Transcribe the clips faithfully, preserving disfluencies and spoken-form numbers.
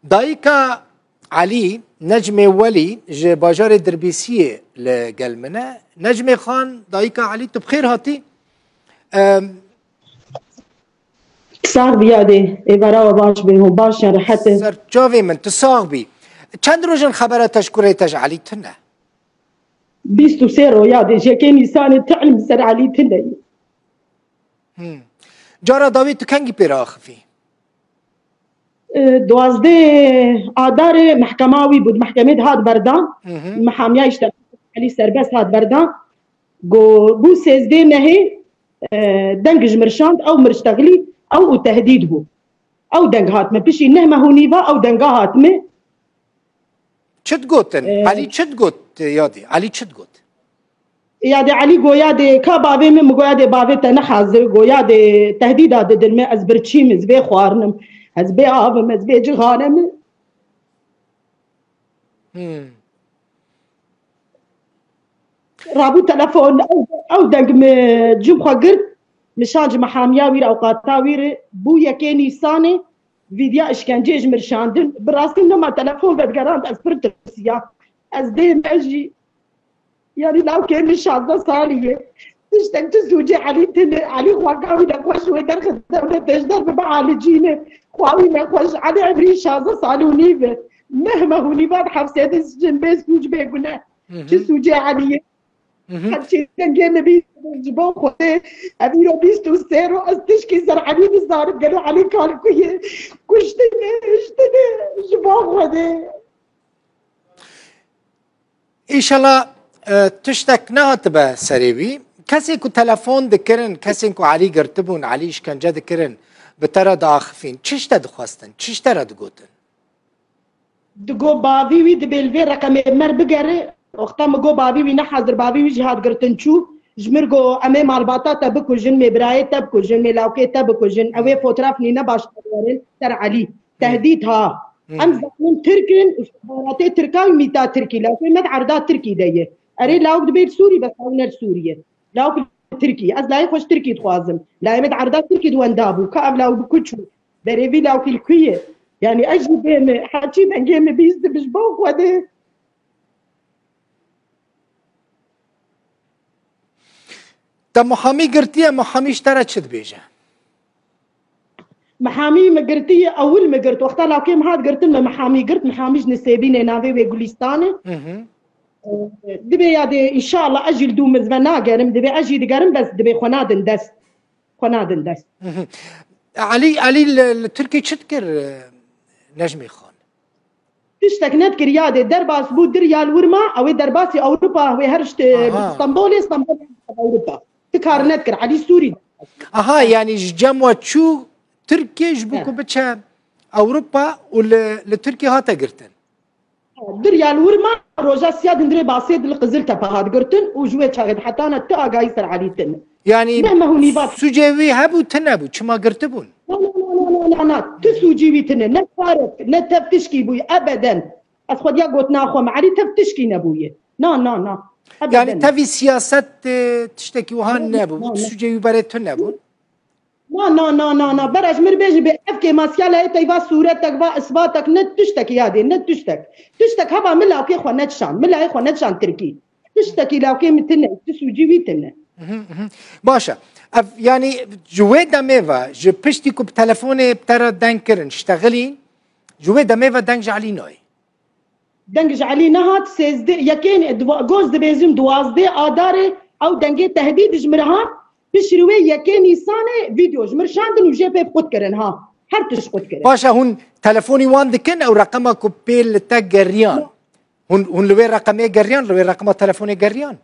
Dayika Elî, Necmê Welî ji bajarê Dirbîsiyê li gel min e. Necmê Xan, dayika Elî, tu bi xêr hatî. Em, Sax bî yadê, êvara we baş be, hûn baş in, rehet in. Ser çavê min, tu sax bî. Çend roj in xebera te ji kurê te ji Elî tune? Bîst û sê ro yadê, ji yekê Nîsanê te'lîm ser Elî tune ye. Hmm. Cara dawî tu kengî pê re axifî? E, duwazdeh Adarê mehkema wî bû, di mehkemê de hat berdan. Hı hı. Mihamiya îşte Elî serbest hat berdan. Go bû sêzdeh mehê, e, deng ji mir şand, ew mir ştexilî, ew û tehdîd bû. Ew deng hat min. Piştî neh meh û nîva ew denga hat min. Çi digotin? Ee, Elî çi digot, yadî? Elî çi digot? Yadê Elî goya dê ka bavê min, min goya dê bavê te ne hazir, goya dê tehdîda didin me, ez birçî me, ez bê xwarinim, ez bê avim, ez bê cixane me. Hmm. Rabû telefon, ew, ew deng mi cim xwe girt, mi şan ji mihamiya wî re, ewqata wî re, bû yekê Nîsanê, vîdya işkencê ji min şandin. Bi rastî nema telefon vedigerand, ez pir tirsiya. Ez dê me jî, yanî lawkê min şazdeh salî ye. Tiştek tu sûcê Elî tine, Elî xwaka wî nexweş wê derxist dewletê ji der bibe alicîne. Xwa wî nexweş, Elî evrî şazdeh salî û nîv e. Neh meh û nîvan hepsê de sicin bê sûc bê gune. Çi sûcê Elî ye? Hepsê dengê min bî ji bo Xwedê. Ev îro bîst û sê ro ez tişkî ser Elî nizanim. Gelo Elî kal ku ye? Kuştine, hiştine ji bo Xwedê. Înşallah, e, tiştek nehatibe serê wî. Kesê ku telefon dikirin, kesên ku Elî girtibûn, Elî îşkence dikirin, bi te re diaxifîn. Çi ji te dixwestin? Çi ji te re digotin? Digo bavî wî dibê li vê reqemê me re bigere. Wexta min got bavî wî nehazir, bavî wî jî hat girtin çû. Ji mir got em ê malbata te bikujin, mêbirayê te bikujin, mêlawkê te bikujin. Ew ê fotraf nîne baş werin ser Elî. Tehdît ha. Em zanin Tirk in û stixbaratê Tirka wî mîta Tirkî, lawkê me di erda Tirkî de ye. Erê lawk dibê li Sûrî, bes ew ne li Sûrî ye. Lawk li Tirkî. Ez layê xwe ji Tirkî dixwazim. Layê me di erda Tirkî di wenda bû. Ka ev lawk bi kuç bû. Berê vî lawkî li ku ye? Yanî ez jî bê me. Heçî dengê me bîst dibe ji bo Xwedê. Te muhamî girtiye, muhamî ji te re çi dibêje? Mihamî min girtiye, ewil min girt. Wexta lawkê min hat girtin, min mihamî girt. Mihamî ji Nisêbînê navê wê Gulîstan e. Hı hı. Dibê yadê, înşallah ez jî li dû min ve nagerim. Dibê ez jî digerim, bes dibê xwe nadin dest. Xwe nadin dest. Hı hı. Elî, Elî li, li Tirkî çi dikir, e, Necmî Xan? Tiştek nedikir yadê, derbas bû, dir ya li wir ma, ew ê derbasî Ewropa, wê her ji Aha. Stenbolê, Stenbolê Ewropa. Ti kar nedikir, Elî Sûrî. Aha, yanî ji cem we çû Tirkiyê ji bo He. ku biçe Ewropa û li, li Tirkiyê hate girtin. Dir ya li wir ma, roja siya dindirê basê di li Qiziltepe hat girtin û ji wê çaxê di hetana ti agahî ser Elî tine. Yanî Ne me hûnî vat. Sûcê wî hebû, tune bû, çima girtibûn? Na, na, na, na, na, na, na. Tu sûcî wî tine. Ne karek, ne tev tişkî bûye. Ebeden. Ez xwediya gotina xwe me. Elî tev tişkî nebûye. Na, na, na. Ebeden. Yanî tevî siyaset, e, tiştekî wiha nebû. Na, na. Sûcê wî berê tu nebûn. Na, na, na, na, na. Bera ji mir bêjî bê ev kêmasiya layê teyva sûretek va, isbatek, ne tiştek yadê, ne tiştek. Tiştek heva min lawkê xwe nedişan. Min layê xwe nedişan Tirkî. Tiştekî lawkê min tine, tu sûcî wî tine. Mhm, mhm. Baş e. Ev, yanî ji wê demê ve, ji piştî ku bi telefonê bi te re deng kirin, ştexilîn, ji wê demê ve deng ji Elî nayê. Deng ji Elî nehat, sêzdeh, yekê, dua-, goz dibêjim duwazdeh Adarê, ew dengê tehdîd ji min re hat, pişt wê yekê Nîsanê vîdeo ji min re şandin û jê pê qut kirin ha. Her tişt qut kirin. Baş e, hûn telefonî wan dikin, ew reqema ku pê li te geriyan. Hûn, hûn li wê reqemê geriyan, li wê reqema telefonê geriyan?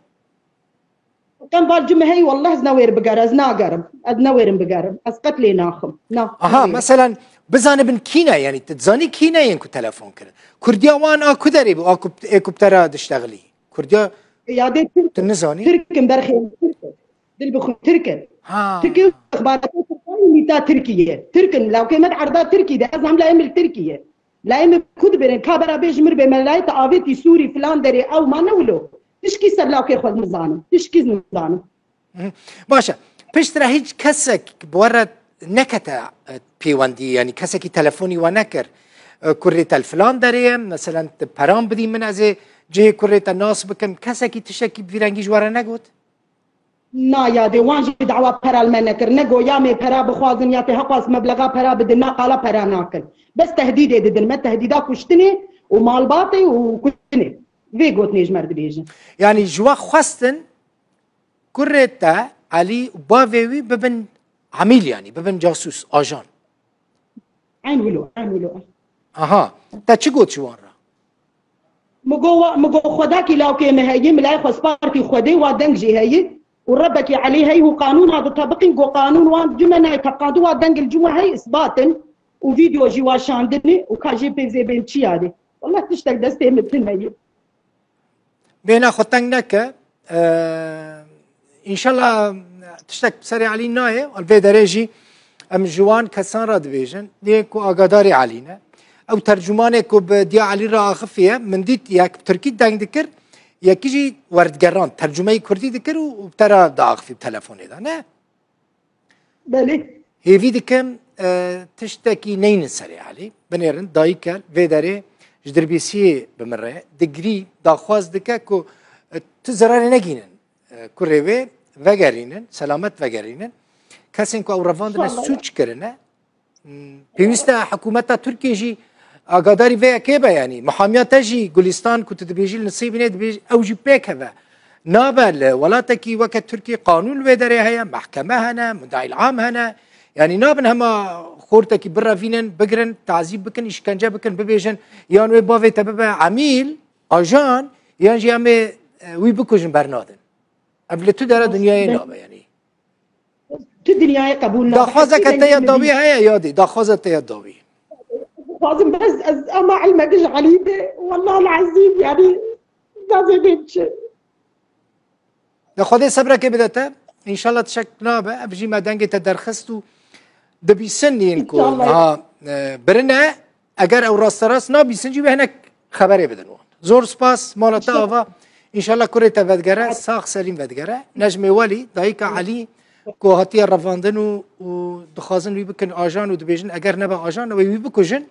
Qenval cim hey, wallah ez newêr biger, ez nagerim. Ez newêrim bigerim. Ez qet lê naxim. Na. Aha, newêrim. Meselen, bizanibin kî ne, yanî tu dizanî kî ne yên ku telefon kirin? Kurdiya wan a ku derê bû, a ku, ê ku bi te re diştexilî? Kurdiya Ya dê Tirk, tu nizanî? Tirk in, berxê Tirk in. Dil bi xwe Tirk in. Ha. Tirk in, ixbaratê Tirkan mîta Tirkiye. Tirk in, lawkê me di erda Tirkî de, ez hem layê min li Tirkiye. Layê min ku dibêrin, ka bera bê ji mir bê, me layê te avêtî Sûrî, filan derê, ew ma ne wilo. Tişkî ser lawkê xwe nizanim. Tişkî nizanim. Hı. Baş e. Piştre hiç kesek bi we re nekete, e, pêwendî, yanî kesekî telefonî we nekir. E, kurê te li filan derê ye, meselen, tu peran bidî min, ez ê cihê kurê te nas bikim. Kesekî tiştekî bi vî rengî ji we re negot? Na yadê, wan jî dawa pera li me nekir. Ne go ya me pera bixwazin ya tê heqwas meblexa pera bidin, na qala pera nakin. Bes tehdîdê didin me, tehdîda kuştinê û malbatê û kuştinê. Vê gotinê ji me re dibêjin. Yanî ji we xwestin kurê te Elî û bavê wî bibin emîl, yanî bibin casûs, ajan. Eyn wilo, eyn wilo. Aha. Te çi got ji wan re? Min got, wa, min got, Xwedakî lawkê me heyî, milayê xwe spartî Xwedê, wa deng jî heyî û Rebekî Elî heyî û qanûna ditebiqîn, got qanûn wan cime nayê teqandî, wa deng li cime heyî isbat in û vîdeo jî wa şandinê û ka jê pê zê bên çi yadê. Wallah tiştek destê min tune ye. Bêhna xwe teng neke. Ee, înşallah tiştek bi serê Elî nayê. Li vê derê jî em ji wan kesan re dibêjin. Dê ku agadarê Elî ne. Ew tercûmanê ku bi diya Elî re axifiye, min dît yek bi tirkî deng dikir, yekî jî werdigeran, tercûmeyî kurdî dikir û, û bi te re diaxifî bi telefonê de. Ne? Belê. Hêvî dikim, e, tiştekî neynin serê Elî. Binêrin, dayik e, vê derê ji dirbêsiyê bi min re digirî, daxwaz dike ku, e, tu zerarê negînin, e, kurê wê vegerînin, selamet vegerînin. Kesên ku ew revandine, înşallah, sûc kirine. Hmm, pêwîst e hikûmeta Tirkiyê jî agadarî vê yekê be, yanî mihamiya te jî, Gulîstan, ku tu dibêjî li Nisêbînê dibêjî, ew jî pêk heve. Nabe li welatekî weke Tirkiyê qanûn li wê derê heye, mehkeme hene, mudaîl am hene. Yanî nabin hema xortekî birevînin, bigirin, tazîb bikin, îşkence bikin, bibêjin, yan wê bavê te bibe emîl, ajan, yan jî em ê, e, wî bikujin, bernadin. Ev li tu dera dinyayê nabe, yanî. Tu dinyayê qebûl nake. Daxwaza ke te ya dawî heye ya dî? Daxwaza te ya dawî. Dixwazim bes ez ama ilmek ji Elî de. Wallah el-ezîm, yanî, gazê bê biçe. Ya Xwedê sebrekê bide te. Înşallah tişek nabe. Ev jî me dengê te derxist û dibîsin yên ku, înşallah, niha, e, birine. Eger ew rasterast nabîsin jî, wê hinek xeberê bidin wan. Zor spas, mala te ava. Înşallah kurê te vedigere, sax selîm vedigere. Necmê Welî, dayika Elî, ku hatiye revandin û, û dixwazin wî bikin ajan û dibêjin, eger nebe ajan, wê wî bikujin,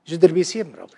ji dirbêsiyê min re bû.